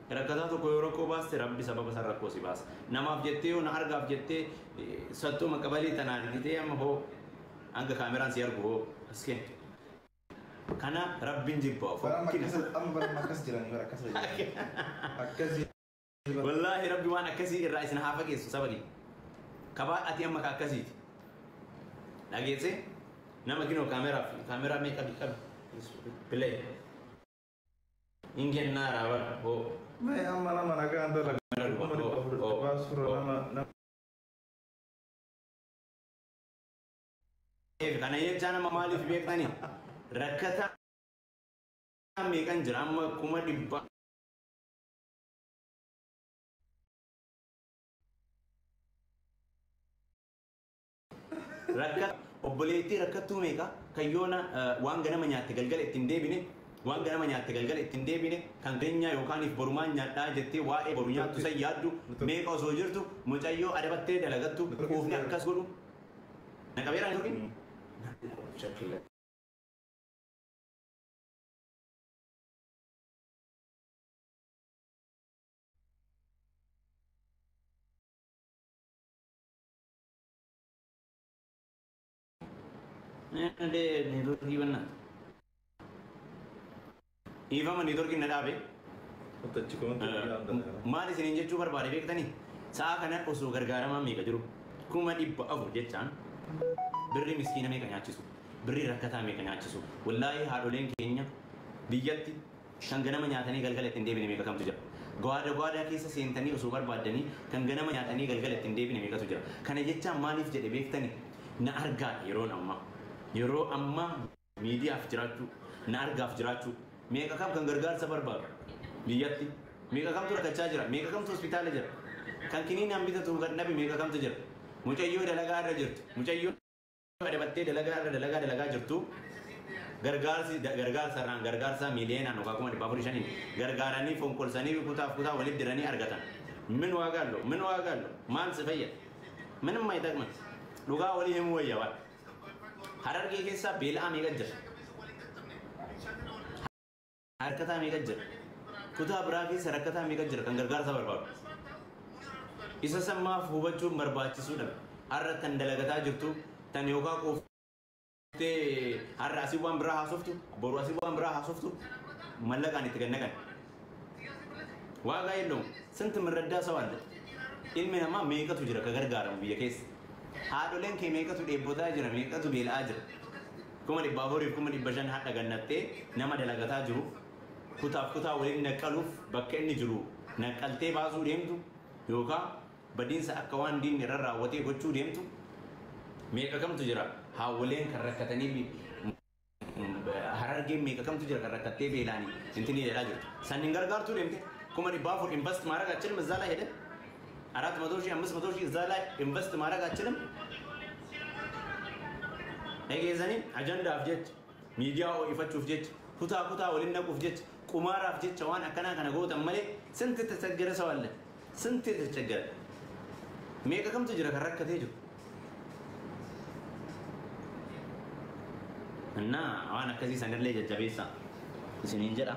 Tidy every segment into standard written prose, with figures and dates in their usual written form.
Rakkataa tokko yoo rakkoo baaste Rabbi sababa san rakkoo si baasa. Namaaf jettee yoo na argaaf jettee sattuma qabalii tana argitee amma hoo hanga kaameraan si argu hoo as kennu. Kana Rabbiin jibba. Amma bara akkas jiranii bara akkas akkas. Wallaahi Rabbi waan akkasii irraa isin haa fageessu saba kee. Kabaa ati amma ka akkasiiti. Dhageesse nama kinoo kaameraaf kaameraa mee qabi qabi. Play. Hin kennaa bara hoo. Mee amma nama nagaan dalagu. 400 nama. Kana jechaa nama maaliif beektanii? Rakkataa meeqan jira amma 100,000. Rakkat obboleettii rakkattuu meeqa kan yoona waan ganama nyaatte galgala ittiin deebine waan ganama nyaatte galgala ittiin deebine kan keenya yookaan borumaan nyaadhaa jettee waa'ee boru nyaattu san yaaddu meeqa osoo jirtu mucayyoo adabattee dalagattu quufni akkas godhu. Na qabeeraa hin turkin? Neetworkii bannaa. Dhiifama neetworkiin na dhaabe. Maal isiniin jechuu barbaade beektanii? Sa'a kana osoo gargaaramaa meeqa jiru? 400,000 jechaan birrii miskiina meeqa nyaachisu? Birrii rakkataa meeqa nyaachisu? Wallaahi haadholeen keenya biyyatti kan ganama nyaatanii galgala ittiin deebine meeqa kamtu jira? Gwaada gwaadaa keessa seentanii osoo barbaaddanii kan ganama nyaatanii galgala ittiin deebine meeqatu jira? Kana jechaan maaliif jedhe beektanii? Na argaa yeroon ammaa. Yeroo ammaa miidiyaaf jiraachuu, na argaaf jiraachuu, meeqa kam kan gargaarsa barbaadu biyyatti, meeqa kamtu rakkachaa jira, meeqa kamtu hospitaala jira, kan kiniinaan bitatu kan dhabe meeqa kamtu jira, mucayyoo dalagaa irra jirtu, mucayyoo adabattee dalagaa irra dalagaa dalagaa jirtu, gargaarsi gargaarsa irraan gargaarsa miiliyoonaan yookaan 405,000 gargaaranii fonqolsanii kutaaf kutaa walitti diranii argatan. Min waagaa allo, min waagaa allo, maal si fayyada? Minimma ይጠቅመን dhugaa walii himuu wayya waan. Harargee keessaa beela'aa meeqa jira? Harkataa meeqa jira? Kutaa biraa keessa rakkataa meeqa jira kan gargaarsa barbaadu? Isa sammaaf hubachuun barbaachisuudha. Har'a tan dalagataa jirtu tan yookaan quuftee har'a asii waan biraa haasoftu boru asii waan biraa haasoftu mallaqaan itti gannaqan. Waagaa የለውም ስንት የምረዳ ሰው አለ። Ilmi namaa meeqatu jira ka gargaaramu biyya keessa? Haadholeen kee meeqatu dheebotaa jira, meeqatu beela'aa jira. 400,000 500,000 hadha gannattee nama dalagataa jiru kutaaf kutaa waliin naqqaluuf bakka inni jiru naqqaltee baasuu deemtu yookaan badiinsa akka waan diinni irra raawwatee gochuu deemtu meeqa kamtu jira. Haawwoleen kan rakkatanii Harargeen meeqa kamtu jira kan rakkattee beelaanii intini jedhaa jirtu. Sanniin gargaartuu deemte 400,000 invest ማድረግ አችልም እዛ ላይ ሄደን 400,000 500,000 እዛ ላይ invest ማድረግ አችልም። Dhageessanii ajandaaf jecha miidiyaa ho'ifachuuf jecha kutaa kutaa waliin naquuf jecha qumaaraaf jecha waan akkanaa kana gootan malee ስንት የተቸገረ ሰው አለ። ስንት የተቸገረ meeqa kamtu jira kan rakkatee jiru. እና waan akkasii sanillee jajjabeessa isiniin jedha.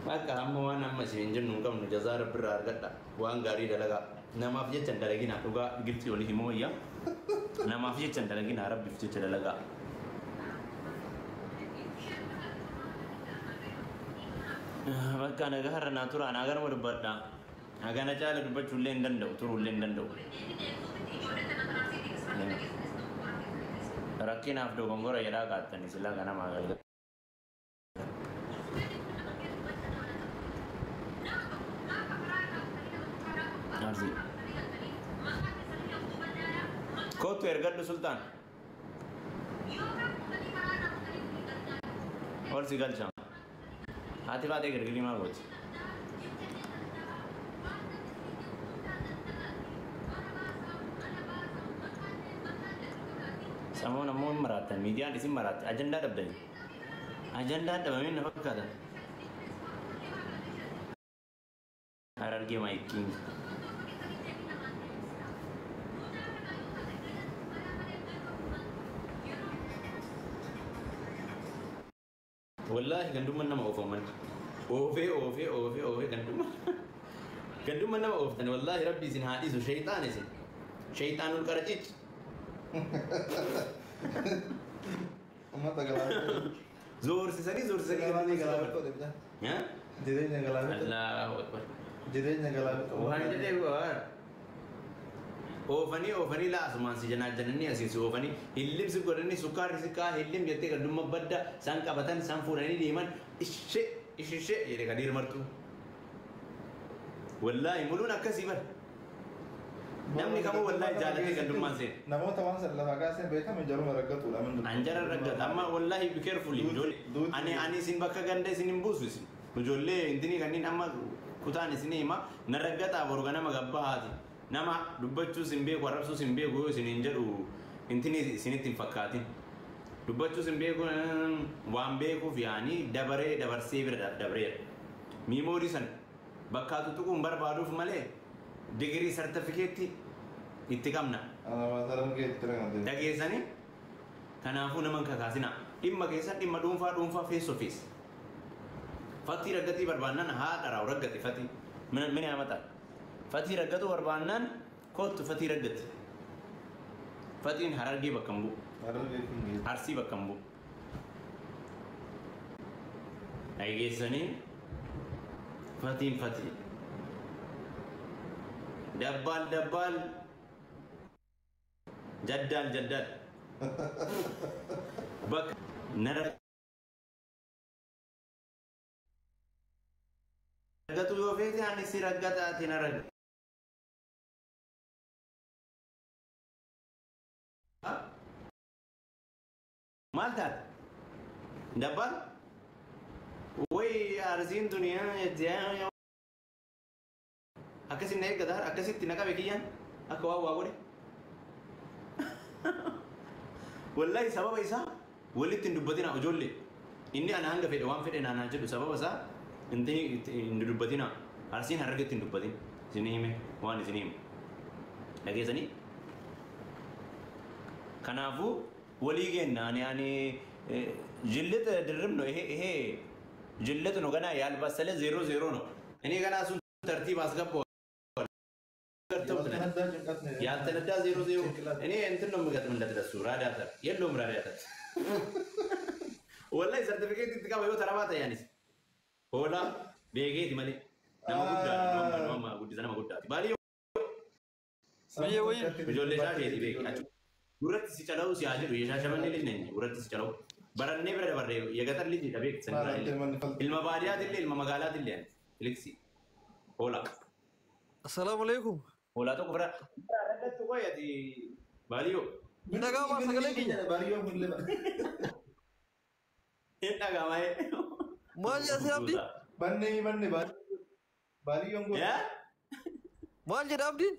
Bakka amma waan amma isiniin jennu hin qabnu jazaa Rabbi irraa argadha. Waan gaarii dalagaa. Namaaf jecha hin dalaginaa dhugaa Gibxii olii himuu wayya. Namaaf jecha hin dalaginaa Rabbiif jecha dalagaa. Bakka nagaa har'a naa tura naa garuma dubbadha. Hagana caala dubbachuu illee hin danda'u turuu illee hin danda'u. Rakkinaaf dogongora jedhaa kaattanii silaa ganamaa galgala. Arsii. Kootu ergadhu Sultaan. Ol si galcha. Haati baatee girgirii maal gooti? Samoon ammoo hin maraattan miidiyaan isin maraatte ajandaa dhabdani. Ajandaa dhabamee na fakkaata. Harargee my king. Wallaahi gandummaan nama oofa uummanni. Oofee oofee oofee oofee gandumma. Gandumma nama ooftan wallaahi rabbi isin haa dhiisu shayxaan isin. Shayxaanul qaracic. Uummata galaafatu. Zoorsisanii zoorsisanii Galaanii galaafatu deemta. Haa? Jireenya galaafatu. Allahu akbar. Jireenya galaafatu. Waan jedhee waan. Oofanii oofanii laasumaan si janaajjananii asiin si oofanii hillim si godhanii sukkaarri si kaa hillim jettee gandumma badda isaan qabatan isaan fuudhanii deeman ishee ishee jedhe kadiir martuu. Wallaahi muluun akkasii bara. Namni kamuu wallaahi jaalatee gandummaan seena. Namoota waan san lafaa kaaseen beekame jaruma raggatuudha. Anjara raggata amma wallaahi be careful ijoollee. Ani isin bakka ganda isin hin buusu isin. Ijoollee intini kanneen amma kutaan isin hima na raggataa boru ganama gabbahaati. Nama dubbachuus hin beeku arrabsuus hin beeku yoo isin hin jedhu intini isinitti hin fakkaatin. Dubbachuus hin beeku waan beekuuf yaanii dabaree dabarsee bira dabreera. Miimoorii sana bakkaa tuttuquun barbaaduuf malee digirii sartifikeetti itti qabna. Dhageessanii kanaafuu nama hin kakaasinaa. Dhimma keessan dhimma dhuunfaa dhuunfaa face to face. Fatii raggatii barbaannaan haadha raaww raggate fatii. Mina hamataa. Fatii raggatu barbaannaan kootu fatii raggate. Fatiin harargee bakka hin bu'u. Arsii bakka hin bu'u. Dhageessanii fatiin fatii. Dabbaal dabbaal jaddaal jaddaal. Bakka nara raggatu yoo feete ani si raggataati na ragga. Maal taate? Dabbaal? Wayi arsiin tuni akkasitti na eeggata akkasitti na qabe kiyyaan akka waan waa godhe. Wallaahi sababa isaa walitti hin dubbatina ijoollee. Inni ana hanga fedhe waan fedhe naanaa jedhu sababa isaa hin dubbatina. Arsiin harargetti hin dubbatin. Isin hime waan isin hime. Dhageessanii? Kanaafuu walii kenna ani ani jillet ድርብ ነው ይሄ ይሄ ጅልጥ ነው ገና ያልበሰለ ዜሮ ዜሮ ነው። እኔ ገና እሱን ተርቲብ አስገባው ያልተነዳ ዜሮ ዜሮ እኔ እንትን ነው የምገጥምለት ለሱ ራዲያተር የለውም ራዲያተር ወላሂ ሰርቲፊኬት itti qaba yoo tarabaa ta'e hoolaa beekeeti malee nama guddaadha nama guddisa nama guddaati baaliyyoo ijoollee shaasheeti beeki gurratti si cala'u si haa jedhu የሻሸመኔ ልጅ ነኝ gurratti si cala'u barannee bira dabarree የገጠር ልጅ dha beekti ilma baadiyaatillee ilma magaalaatillee filiksi hoolaa Assalaamu alaikum. Hoolaa tokko bira argattu qoy ati baaliyyoo. Dhaga'amaa sagalee keenya. Baaliyyoo kun lema. Hin dhaga'ama. Maal jedha si abdiin? Bannee banne baaliyoon kun. Maal jedha abdiin?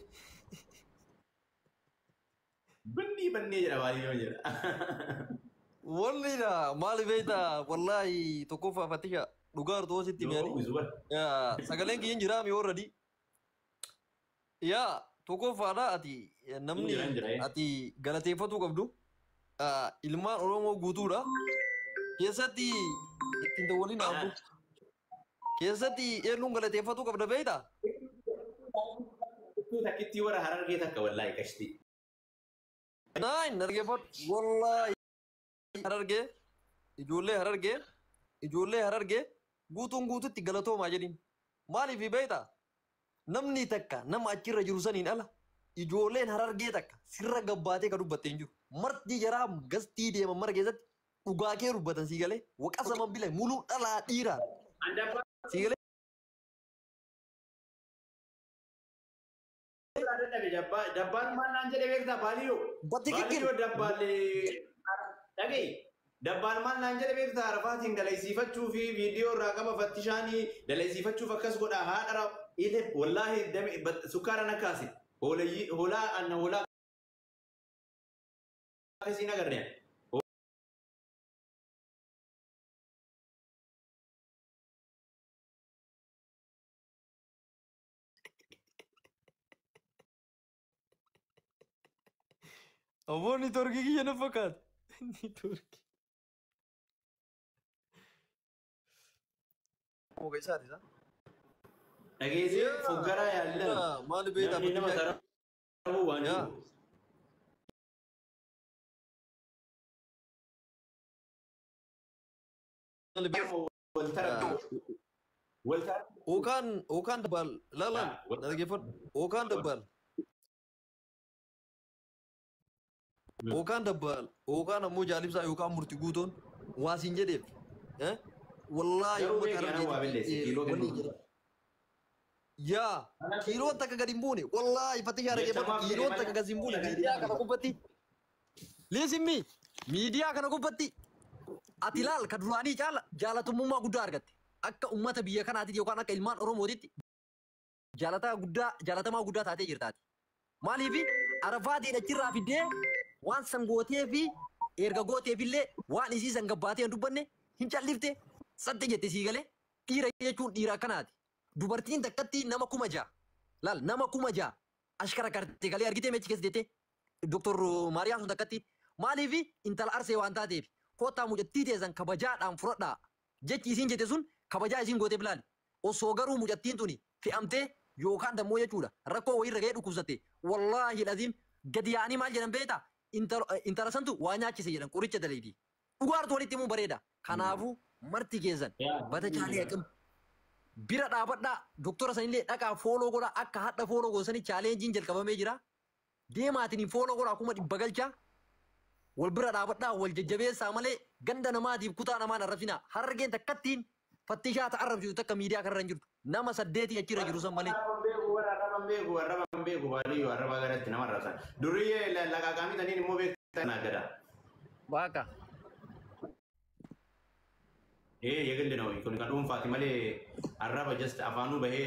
Bannii bannee jedha baaliyoon jedha. Walli dha maali beektaa wallaahi tokkoffaa fatisha dhugaa artuu sitti mi'aani. Sagaleen kiyyan jiraa mi warra Yaa tokkoffaadha ati namni ati galateeffatuu qabdu ilmaan Oromoo guutuudha. Keessatti ittiin dawwaliin abdu. Keessatti eenyuun galateeffatuu qabda beektaa? Takkitti warra harargee takka wallaahi qashti. Naan harargeeffadhu wallaahi harargee ijoollee harargee ijoollee harargee guutuun guututti galatoomaa jedhin. Maaliif beektaa? Namni takka nama achirra jiru saniin ala ijoolleen harargee takka sirra gabbaatee kan dubbattee hin jiru. Marti jaraa gastii deeman mara keessatti dhugaa kee dubbatan sii galee waqasaman bila muluu dhalaa dhiiraa. Sii galee. Dabbaan maal naan jedhe beektaa baaliyyoo. Baaliyyoo dabbaalee dhaga'i. Dabbaan maal naan jedhe beektaa arfaatiin dalaysiifachuu fi viidiyoo irraa qaba fattishaanii dalaysiifachuuf akkas godha haadha ile wallaahi sukkaara na kaase hoolaa anna hoolaa akkasiin agarreen. Obbo niitoorkii kiyya na fakkaata. Niitoorkii. Moo keessaati isa? Dhageessee foggaraa yaallan. Maali beektaa Namni nama tarabu waan Yaa. jiru. Maali beektaa? Wal tarabu. Wal tarabu. Okaan dabbaal laal dhaggeeffadhu. Okaan dabbaal. Okaan dabbaal okaan ammoo jaalibsaa yookaan murti guutuun waa siin jedheef. Wallaahi Garuu uummata beeki anaa waa balleesse kiiloo wanni kennu. jedha. Yaa kiiloon takka gadi hin buune wallaahi fattishaa dhaggeeffadhu Jechamaaf jedhe kiiloon takka malee. gadi hin buune miidiyaa kana gubbatti. Liisimmi miidiyaa kana gubbatti ati ilaal ka duraanii caala jaalatamummaa guddaa argatte. Akka uummata biyya kanaatitti yookaan akka ilmaan Oromootitti jaalataa guddaa jaalatamaa guddaa taatee jirtaati. Maaliif Arafaatiin achirraa fiddee waan san gootee fi erga gooteef illee waan isii san gabbaatee hin dubbanne hin callifte satte jette sii galee dhiira jechuun dhiira akkanaati. Dubartiin takkatti nama 6,000 laal nama 6,000 ashkara karte galee argitee meechi keessa jettee Doktor Maariyaam sun takkatti maaliif intala arsee waan taateef kottaa mucattii teessan kabajaadhaan fudhadhaa jechi isiin jette sun kabajaa isiin gooteef laali. Osoo garuu mucattiin tuni fe'amtee yookaan dammoo jechuudha rakkoo wayiirra ga'ee dhukkubsatte wallaahi laziim gadi yaa'anii maal jedhan beektaa intala santu waa nyaachise jedhan qoricha daleeti. Dhugaartu walitti himuun bareeda. Kanaafuu marti keessan bata chaalee haqam bira dhaabadhaa doktora sanillee dhaqaa fooloo godhaa akka hadha fooloo goosanii chaaleenjiin jalqabamee jira. Deemaatiin fooloo godhaa 100,000 galchaa. Wal bira dhaabadhaa wal jajjabeessaa malee ganda namaatiif kutaa namaan arrabsinaa. Harargeen takkattiin fattishaa ta'a arrabsitu takka miidiyaa kanarra hin jirtu. Nama 8 achirra jiru san malee. Arraban beeku, arraban beeku, baadiyyu arraba garatti nama arrabsan. Duriyyee laqaaqaamii taniin immoo beektaa naa gada. Waaqa. Ee የግል ነው kun kan dhuunfaati malee arraba just afaanuu bahee.